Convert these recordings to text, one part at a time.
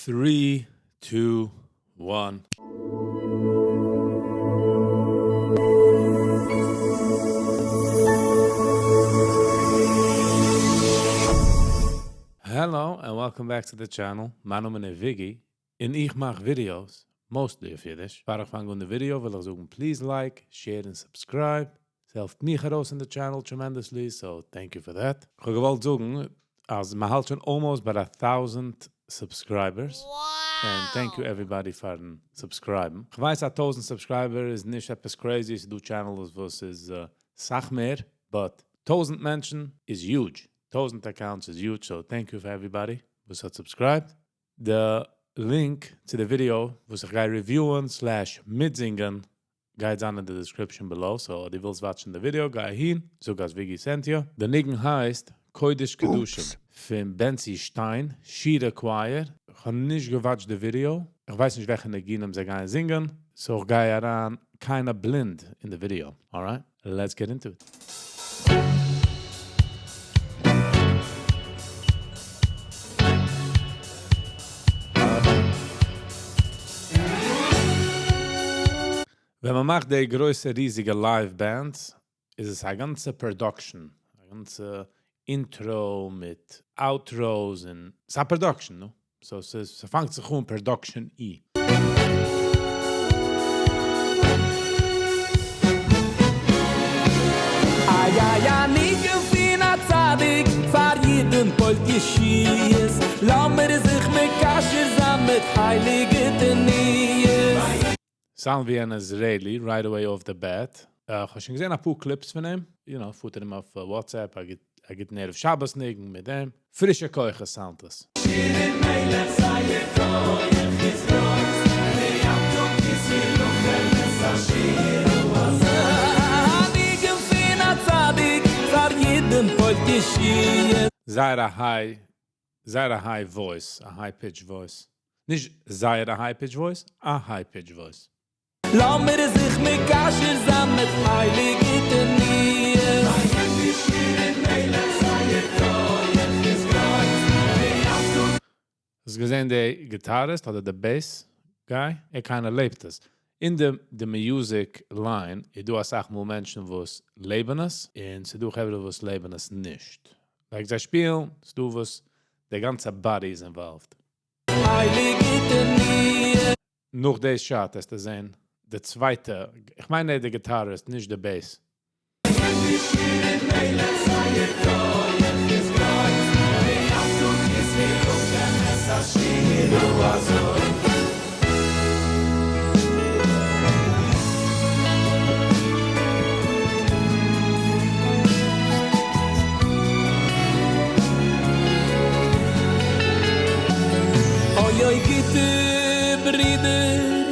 Three, two, one. Hello and welcome back to the channel. מיין נאמען איז וויגי און איך מאך videos, mostly אויף אידיש. פאר איך פאנג אן די ווידיאו וויל איך זאגן please like, share און subscribe. ס'העלפט מיך ארויס אין די channel tremendously, so thank you for that. כ'האב געוואלט זאגן אז מ'האלט שוין almost ביי א טויזענט subscribers, און thank you everybody פארן subscribe ן. כ'ווייס א טויזענט subscriber איז נישט עפעס crazy, ס'דא channels וואס איז סאך מער, but טויזענט מענטשן איז huge, טויזענט accounts איז huge, so thank you פאר everybody וואס האט subscribed. די link צו די ווידיאו וואס איך גיי review ען slash מיטזינגען גייט זיין אין די description below, so אויב דו ווילסט watch ן די ווידיאו גיי אהין, זאג אז וויגי sent you. די ניגון הייסט קודש קדשים פון בענצי שטיין, שירה choir. כ'האב נישט גע watch ט די ווידיאו, כ'ווייס נישט וועלכע ניגונים זיי גייען זינגען, so כ'גיי אריין kinda בלינד אין די ווידיאו, alright let's get into it. ווען מען מאכט די גרויסע ריזיגע live bands איז עס א גאנצע production, א גאנצע intro מיט outros און ס'איז א production נו, so ס'איז ס'פאנגט זיך אן production אי. איי איי א ניגון פון א צדיק פאר יעדן פועל'ט ישועות, לאמיר זיך מקשר זיין מיט הייליגע תנועות. Sound ווי אן Israeli right away off the bat. כ'האב שוין געזען אפאר clips פון אים, you know, פארט ער אים אויף WhatsApp, א גוטן ערב שבת ניגון מיט דעם. פרישע כוחות sound עס. זייער א high, זייער א high voice, א high pitch voice. נישט זייער א high pitch voice, א high pitch voice. לאמיר זיך מקשר זיין מיט הייליגע תנועות. האסט געזען די guitarist אדער די bass guy? ער קיינער לעבט עס. אין די די music line איז דא אסאך מאל מענטשן וואס לעבן עס, און ס'איז דא חברה וואס לעבן עס נישט. Like זיי שפילן, ס'דא וואס די גאנצע body איז involved. הייליגע תנועות. נאך די shot העסטו זעהן די צווייטע, איך מיין ער איז די guitarist נישט די bass. אוי אוי גוטע ברידער,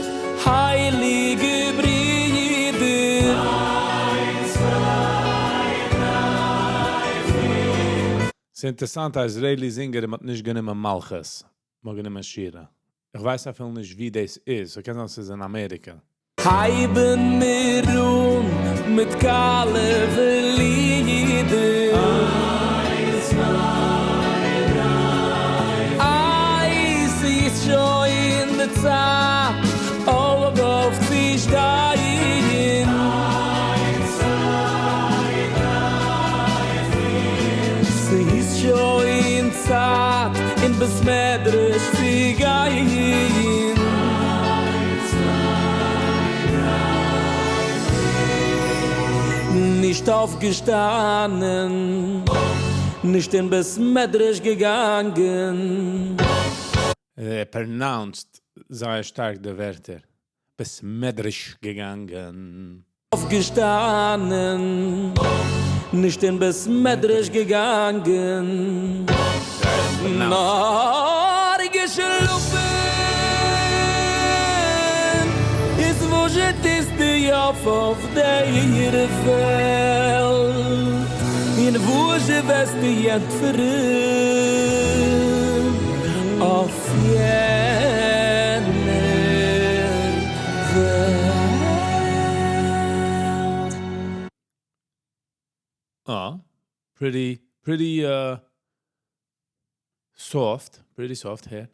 הייליגע ברידער. איינס צוויי דריי פיר. ס'איז אינטערסאנט א Israeli singer און מ'האט נישט גענומען מלכות, מ'האט גענומען שירה. איך ווייס אפילו נישט ווי דאס איז, ס'קען זיין ס'איז אין אמעריקע. הייבן מיר אן מיט קאלעווע לידער. איינס צוויי דריי. איי ס'איז שוין די צייט אויפצושטיין. איינס צוויי דריי פיר. ס'איז שוין צייט אין בית מדרש צו גיין. נישט אויפגעשטאנען, נישט אין בית מדרש געגאנגען. ער pronounced זייער שטארק די ווערטער, בית מדרש געגאנגען. אויפגעשטאנען, נישט אין בית מדרש געגאנגען, נאר געשלאפן, איז וואזשע טוסטו אויף אויף דער וועלט, און וואזשע וועסטו ענטפערן אויף יענער וועלט. אה, pretty, pretty soft, pretty soft, הער.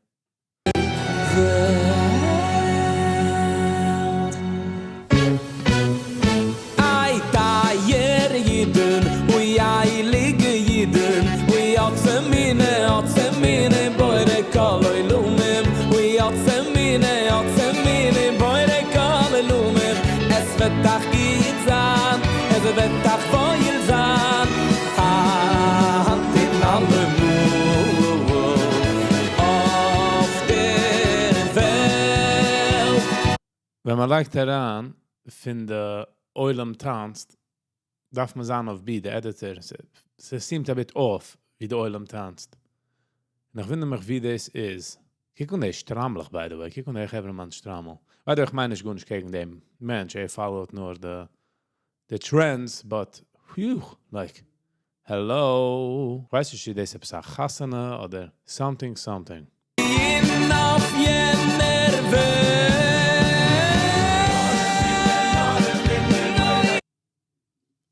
ווען מען לייגט אריין פון די עולם טאנצט, דארף מען זיין אויף beat, די editor. ס'seemed a bit off ווי די עולם טאנצט. און איך וואונדער מיך ווי דאס איז. קוק אן די שטריימלעך, by the way. קוק אן די חברה'מאן שטריימל. By the way, איך מיין נישט גארנישט קעגן דעם מענטש. ער followed נאר די trends, but whew, like, hello. איך ווייס נישט צו דאס איז עפעס א חתונה אדער something something. אין אויף יענער וועלט.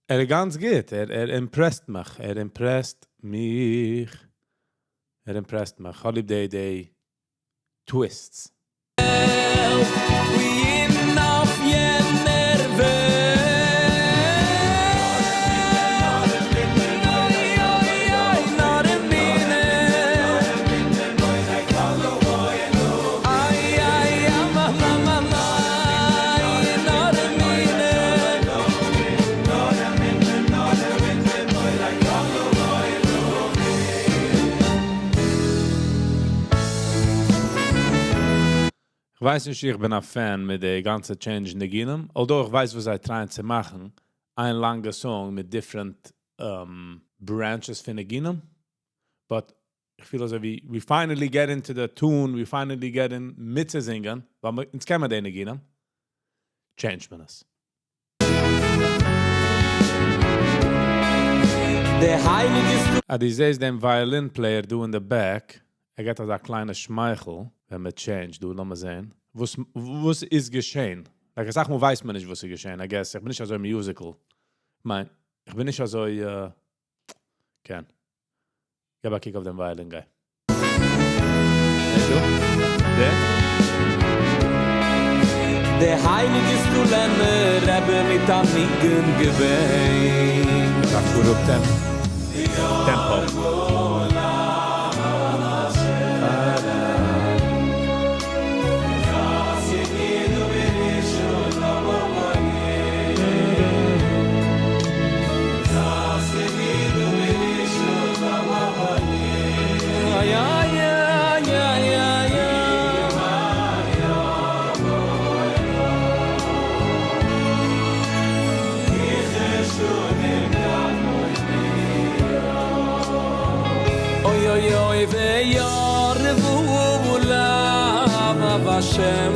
ער איז גאנץ גוט. ער impressed מיך. ער impressed מיך. ער impressed מיך. איך האב ליב די twists. אין אויף יענער וועלט. אוי אוי אוי, נאר אין מינע. איי איי יא מא מא מא מא, נאר אין מינע. איך ווייס נישט, איך בין א fan מיט די גאנצע change ניגונים. Although איך ווייס, וואס זיי try'ען צו מאכן. איין לאנגע song מיט different branches פון ניגונים. But איך feel אזוי ווי we finally get into the tune, we finally get in מיטצוזינגען, ווייל אונז קענען מיר די ניגונים. Change מען עס. דער הייליגע אה, דו זעסט דעם violin player דא in the back. ער געט אזא קליינע שמייכל, ווען מען change דא, לאמיר זען. וואס איז געשען? Like, איך זאג מאל, ווייסט מען נישט, וואס איז געשען. I guess, איך בין נישט אזוי musical. מיין, איך בין נישט אזוי, קען. געב א קוק אויף דעם violin guy. זעסט דו? דער? דער הייליגע סקולענער רבי מיט א ניגון געווען. דארף פאר אפ tempo. Ay, ay, ay, ay, ay, ay. אוי אוי אוי וירבו לב השם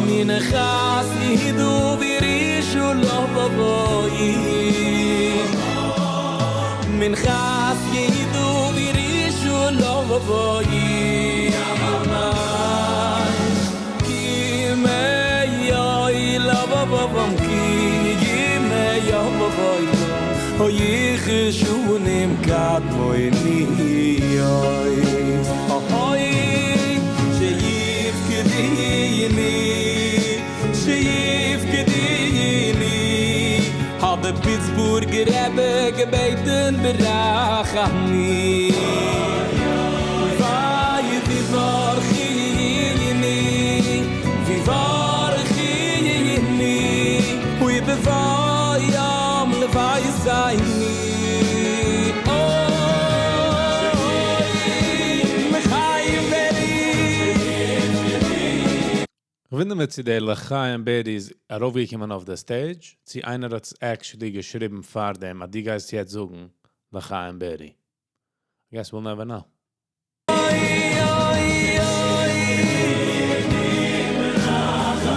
מנחס ידו וירישו לא בבואי מנחס ידו וירישו לא בבואי כי מי לא בבום כי מי בבואי אוי יחשו נמקד מוי אוי אוי שיפקדיני שיפקדיני האט דער Pittsburgher Rebbe געבעטן ברחמים. ויי ויברכיני ויברכיני אוי בבוים לווי זייני אוי מחיים ברי. איך וואונדער מיך צו דער לחיים בערי איז ארויפגעקומען אויף די stage, צו איינער האט עס actually געשריבן פאר דעם, אז דו גייסט יעצט זאגן לחיים בערי. I guess we'll never know. אוי אוי אוי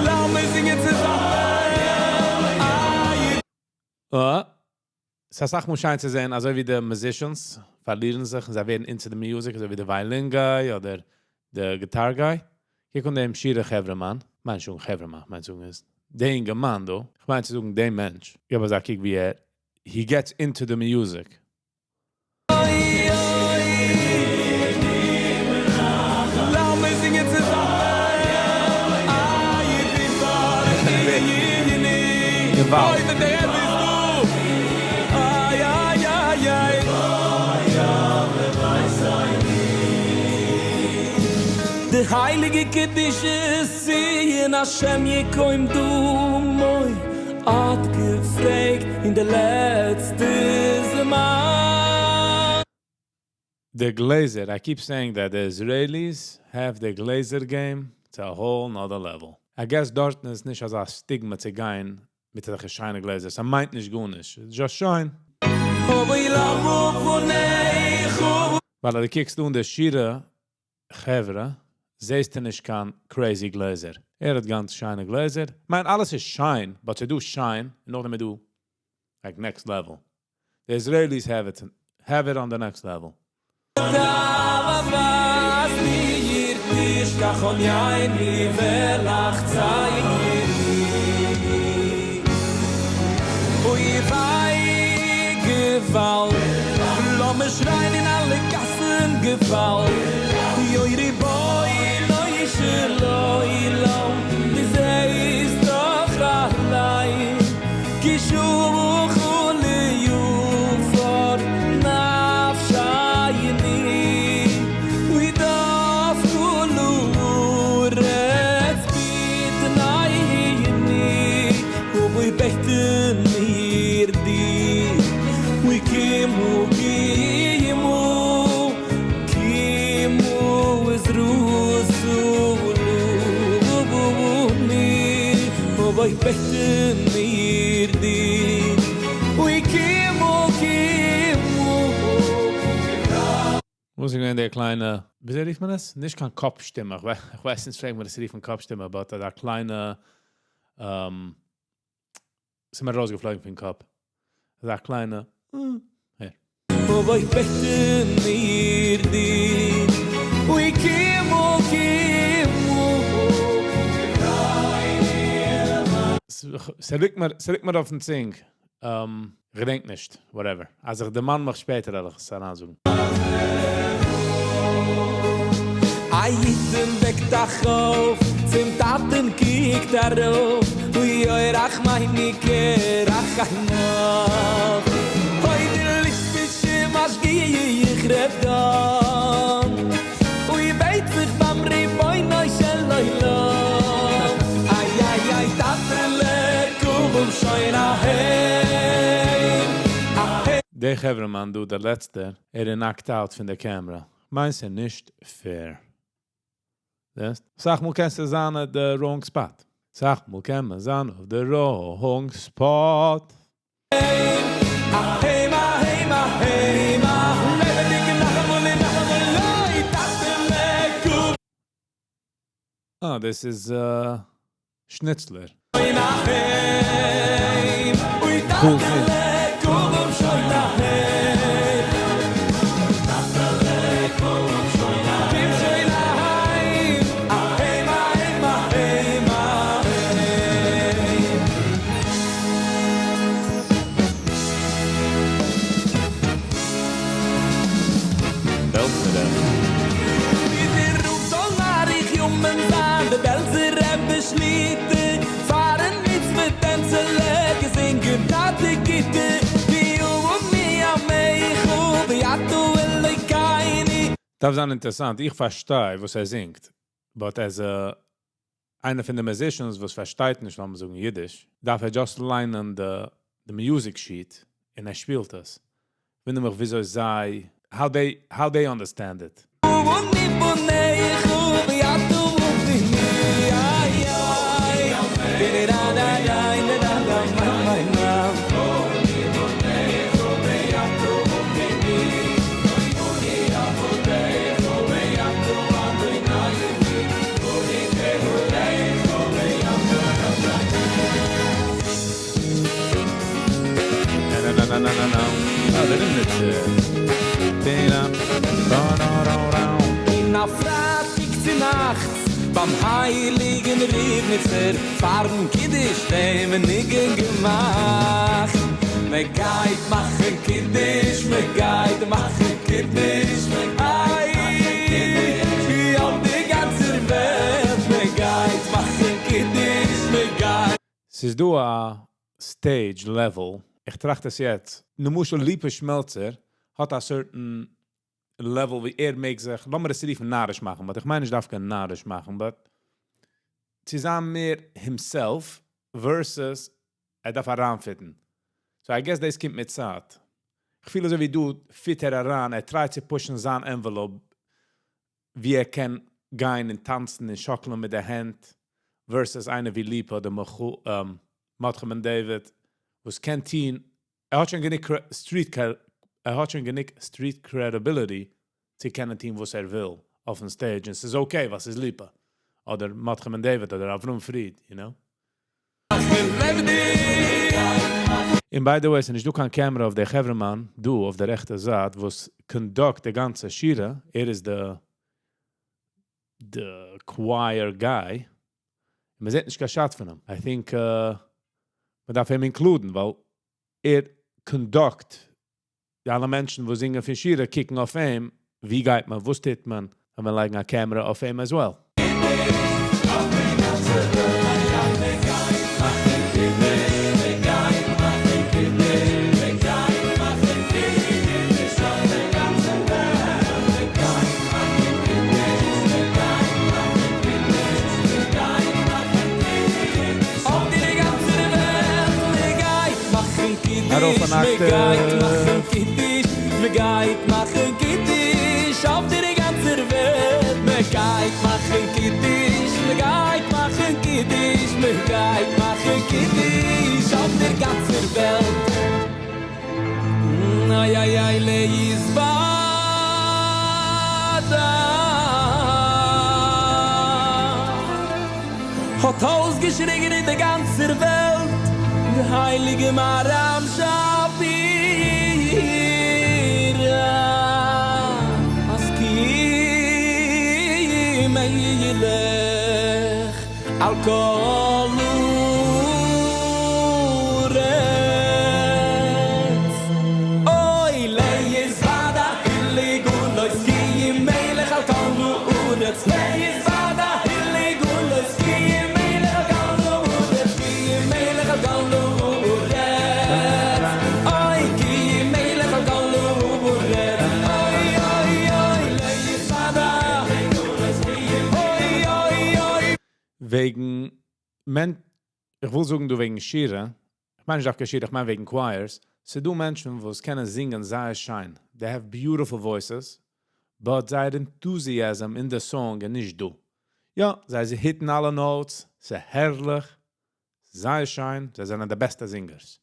לאמיר זינגען צוזאמען איי. ס'איז א סאך מאל שיין צו זען, אזוי ווי די musicians פארלירן זיך און זיי ווערן into the music, אזוי ווי די violin guy אדער די guitar guy. קוק אן דעם שירע חברה'מאן, מיין שוין חברה'מאן, מיין זאגן איז, דער אינגערמאן דא, איך מיין צו זאגן דעם מענטש. איך האב אזא קוק ווי ער, he gets into the music. אוי אוי לאמיר זינגען צוזאמען איי ויברכיני Involved. אוי דער רבי איז דא איי איי איי איי. די הייליגע קדושה ציון השם יקום דמו האט געפרעגט אין די לעצטע זמן. The Glazer, I keep saying that the Israelis have the Glazer game. To a whole nother level. I guess דארטן איז נישט אזא stigma צו גיין מיט אזעלכע שיינע גלעזער. ס'מיינט נישט גארנישט. Just שיין. ווייל אז דו קוקסט אן די שירה חברה, זעסטו נישט קיין crazy גלעזער. ער האט גאנץ שיינע גלעזער. מיין, אלעס איז שיין, but ס'דא שיין, און נאכדעם איז דא like next level. The Israelis have it on the next level. אוי וויי געוואלד, לאמיר שרייען אין אלע גאסן געוואלד, אוי רבונו של עולם, דו זעסט דאך אליין, כי שובו ליופר נפשייני, ווי דאף לורץ ביתנייני, ובוי בעטן מיר דיר, אוי קימו קימו, קימו עזרוסו לובוני, ובוי בעטן מיר דיר, אוי קימו קימו. וואס איז געווען דער קליינע, וויאזוי רופט מען עס? נישט קיין קאפשטימע. איך ווייס נישט, פרעג מיר דאס רופן קאפשטימע, but דער קליינע, ס'איז מיר ארויסגעפלויגן פון קאפ. דער קליינע, הער. אוי בעטן מיר דיר, אוי קימו קימו. ס'ליגט מיר אויפן צונג. איך געדענק נישט, whatever. אז איך דערמאן מיך שפעטער, וועל איך עס אריינזאגן. א איד וועקט זיך אויף, צום טאטן קוקט ער ארויף, אוי אוי רחמני כרחמנא. אוי די ליטווישע משגיח ר' דן, אוי בעט זיך ביים רבונו של עולם. איי איי איי טאטעלע, קום שוין אהיים. אהיים. דער חברהמאן, דא, דער לעצטער, ער איז knocked out פון דער camera. מיינסט ס'איז נישט fair? זעסט? אסאך מאל קענסטו זיין at the wrong spot. אסאך מאל קען מען זיין אויף the wrong spot. אהיים, אהיים, אהיים, לעבעדיג נאכאמאל און נאכאמאל, אוי טאטעלע, קום Ah, this is Schnitzler. שוין אהיים. אוי Cool thing. טאטעלע, קום שוין אהיים. טאטעלע, קום שוין אהיים. קום שוין אהיים. אהיים, אהיים, אהיים, אהיים. בעלזער רבי. ווי דער רב זאל מאריך ימים זיין, דער בעלזער רבי שליט"א, פארן מצוה טענצעלע, געזינגען טאטע גוטע, ווי ומי עמך ואתה אלוקינו. דארף זיין אינטערעסאנט. איך פארשטיי, וואס ער זינגט. But as a איינער פון די musicians, וואס פארשטייט נישט, לאמיר זאגן אידיש, דארף ער just ליינען the music sheet און ער שפילט עס. וואונדער מיך, וויאזוי זיי, how they understand it. ובני בניך ואתה ובני איי איי da da da da da da da da. Na na na na na na. Ah, דער איז נישט, da da da da da. אין א פרייטיק צו נאכט ביים הייליגן ריבניצער פארן קידוש דעם ניגון געמאכט. מען גייט מאכן קידוש, מען גייט מאכן קידוש, איי, אויף די גאנצע וועלט, מען גייט מאכן קידוש, מען גייט ס'איז דא א stage level. איך טראכט עס יעצט. למשל ליפא שמעלצער האט א certain level ווי ער מעג זיך, לאמיר עס רופן נאריש מאכן, but איך מיין נישט דווקא נאריש מאכן, but צו זיין מער himself versus ער דארף אריינפיטן. So I guess דאס קומט מיט צייט. איך פיל אזוי ווי דא fit ער אריין, ער try צו push ן זיין envelope, ווי ער קען גיין און טאנצן און שאקלען מיט די הענט, versus איינער ווי ליפא אדער מרדכי בן דוד, וואס קען טון, ער האט שוין גענוג street credibility צו קענען טון וואס ער וויל אויפן stage, און ס'איז okay וואס איז ליפא, אדער מרדכי בן דוד, אדער אברהם פריד, you know? און by the way, ס'איז נישט דא קיין camera אויף דער חברה'מאן דא אויף דער רעכטע זייט, וואס conduct די גאנצע שירה. ער איז די choir guy. מען זעט נישט קיין shot פון אים. I think מען דארף אים include ן, ווייל ער conduct די אלע מענטשן וואס זינגען פון שירה, קוקן אויף אים, ווי גייט מען, וואס טוט מען, און מיר לייגן א camera אויף אים as well. ארויף אן octave. מ'גייט מאכן קידוש אויף די גאנצער וועלט. מ'גייט מאכן קידוש, מ'גייט מאכן קידוש, מ'גייט מאכן קידוש אויף דער גאנצער וועלט. איי איי איי להתוודע, האט אויסגעשריגן אין דער גאנצער וועלט דער הייליגער מהר"ם שפירא, אז כי מלך על כל הארץ. אוי להתוודע לגלות כי מלך על כל הארץ. להתוודע לגלות כי מלך על כל הארץ. כי מלך על כל הארץ. אוי כי מלך על כל הארץ. אוי אוי אוי להתוודע אוי אוי אוי. וועגן מען, איך וויל זאגן דא וועגן שירה, איך מיין נישט דווקא שירה, איך מיין וועגן choirs, ס'דא מענטשן וואס קענען זינגען זייער שיין. They have beautiful voices, but זייער enthusiasm אין די song איז נישט דא. יא, זיי hit ן אלע notes, ס'איז הערליך, זייער שיין, זיי זענען די בעסטע singers.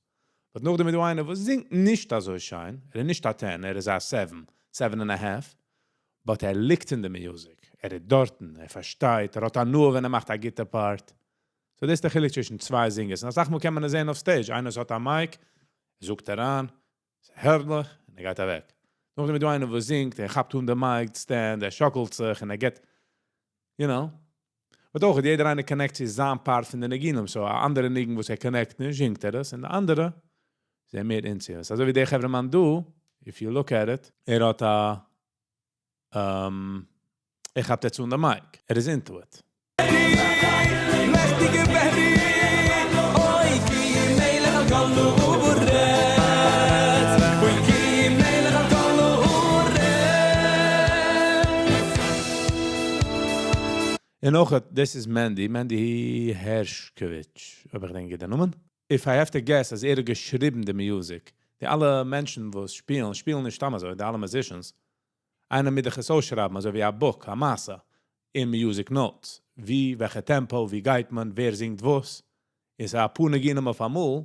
But נאכדעם איז דא איינער וואס זינגט נישט אזוי שיין, ער איז נישט א 10, ער איז א 7, 7 and a half, but ער ליגט אין די music, ער איז דארטן, ער פארשטייט, ער האט הנאה ווען ער מאכט א גוטע part. So דאס איז דער חילוק צווישן צוויי singers. און אסאך מאל קען מען עס זען אויף stage. איינער האט א mic, זאגט אריין, ס'איז הערליך, און ער גייט אוועק. נאכדעם איז דא איינער וואס זינגט, ער כאפט אן די mic stand, ער שאקלט זיך, און ער גייט, you know. But אויך, יעדער איינער connect צו זיין part פון די ניגונים, so א אנדערע ניגון, וואס ער connect נישט, זינגט ער עס, און די אנדערע, זענען מער into עס. אזוי ווי דער חברה'מאן דא, if you look at it, ער האט א, ער כאפט יעצט אן די mic. ער איז into it. מעכטיגע בערי, אוי כי מלך על כל הארץ. אוי כי מלך על כל הארץ. און נאך, this is Mendy, Mendy Hershkovich, אויב איך געדענק די נאמען. If I have to guess, אז ער האט געשריבן די music. די אלע מענטשן, וואס שפילן, שפילן נישט סתם אזוי, די אלע musicians. איינער מוז דאך עס אויסשרייבן, אזוי ווי א book, א מעשה, אין music notes. ווי, וועלכע tempo, ווי גייט מען, ווער זינגט וואס. איז א פאר ניגונים אויף אמאל.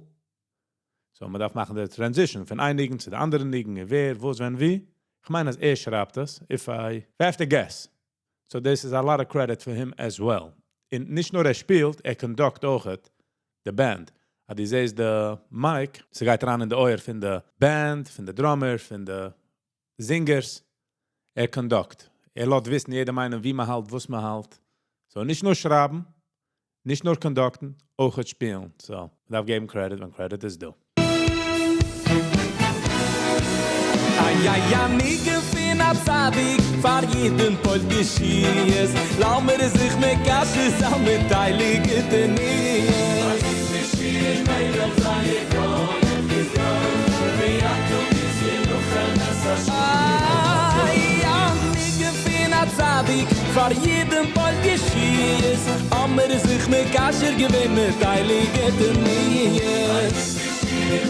So מען דארף מאכן די transition פון איין ניגון צו די אנדערע ניגון, ווער, וואס, ווען, ווי. איך מיין, אז ער שרייבט עס, if I have to guess. So this is a lot of credit for him as well. און נישט נאר ער שפילט, ער conduct אויך די band. אז דו זעסט די mic, ס'גייט אריין אין די אויער פון די band, פון די drummer, פון די singers. ער conduct. ער לאזט וויסן יעדעם איינעם, ווי מען האלט, וואס מען האלט. So נישט נאר שרייבן, נישט נאר conduct ן, אויך שפילן. So, מען דארף געבן credit ווען credit is due. איי איי איי ניגון פון א צדיק פאר יעדן פועל'ט ישועות. לאמיר זיך מקשר זיין מיט הייליגע תנועות. מלך זיין כח איז גרויס, ואתו כתבו לכם את איי א ניגון פון א צדיק פאר יעדן פועל'ט ישועות. לאמיר זיך מקשר געווען מיט הייליגע תנועות.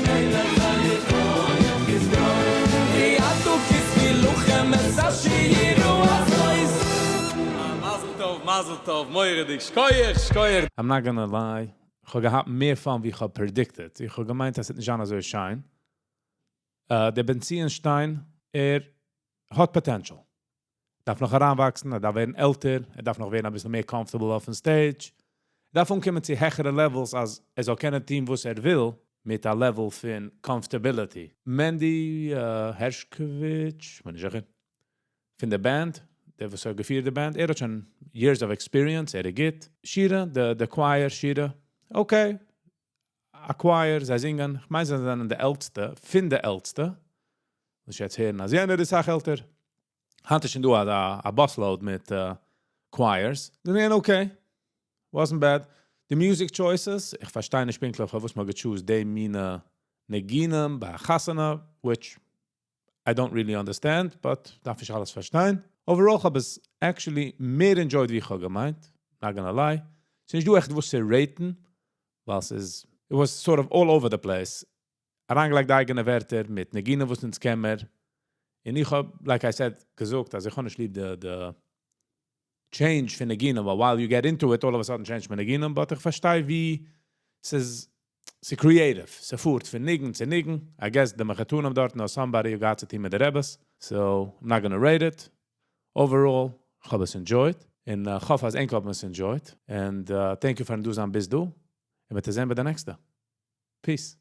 מלך זיין כח איז גרויס, ואתו כתבו לכם את השירו הזאת. מזל. טוב, מזל טוב, מורא'דיג, שכוח, שכוח. I'm not gonna lie, איך האב געהאט מער fun ווי איך האב predicted. איך האב געמיינט, אז עס וועט נישט אזוי שיין. דער בנציון שטיין, ער האט potential. דארף נאך אריינוואקסן, ער דארף ווערן עלטער, ער דארף נאך ווערן א ביסל מער comfortable אויפן stage. ער דארף אנקומען צו העכערע levels, אז ער זאל קענען טון וואס ער וויל, מיט א level פון comfortability. Mendy Hershkovich, מיין איך, פון די band, דער וואס האט געפירט די band, ער האט שוין years of experience, ער איז גוט. שירה, the choir, שירה, okay. א choir, זיי זינגען, איך מיין, זיי זענען די עלטסטע, פון די עלטסטע. מוז יעצט הערן, אז יענער איז אויך עלטער. היינט איז שוין דא א busload מיט choirs. זיי זינגען okay. Wasn't bad. The music choices, איך פארשטיי נישט פונקטליך, וואס מ'האט גע choose די מינע ניגונים ביי חתונה, which I don't really understand, but דארף איך אלעס פארשטיין. Overall האב איך עס actually מער enjoyed ווי איך האב געמיינט. Not gonna lie. ס'איז נישט דא עכט וואס צו rate ן, ווייל עס איז, it was sort of all over the place. אריינגעלייגט אייגענע ווערטער מיט ניגונים וואס אונז קענען מיר. און איך האב, like I said, געזאגט, אז איך האב נישט ליב די change פון ניגונים, ווייל while you get into it, all of a sudden change מען ניגונים, but איך פארשטיי ווי ס'איז ס'איז creative. ס'פארט פון ניגון צו ניגון. I guess די מחותנים דארט know somebody who got צו טון מיט די רביס. So, I'm not gonna rate it. Overall, איך האב עס enjoyed. און איך האף אז ענק האבן עס enjoyed. And thank you פארן דא זיין ביז דא. און מיר זעען ביי די נעקסטע. Peace.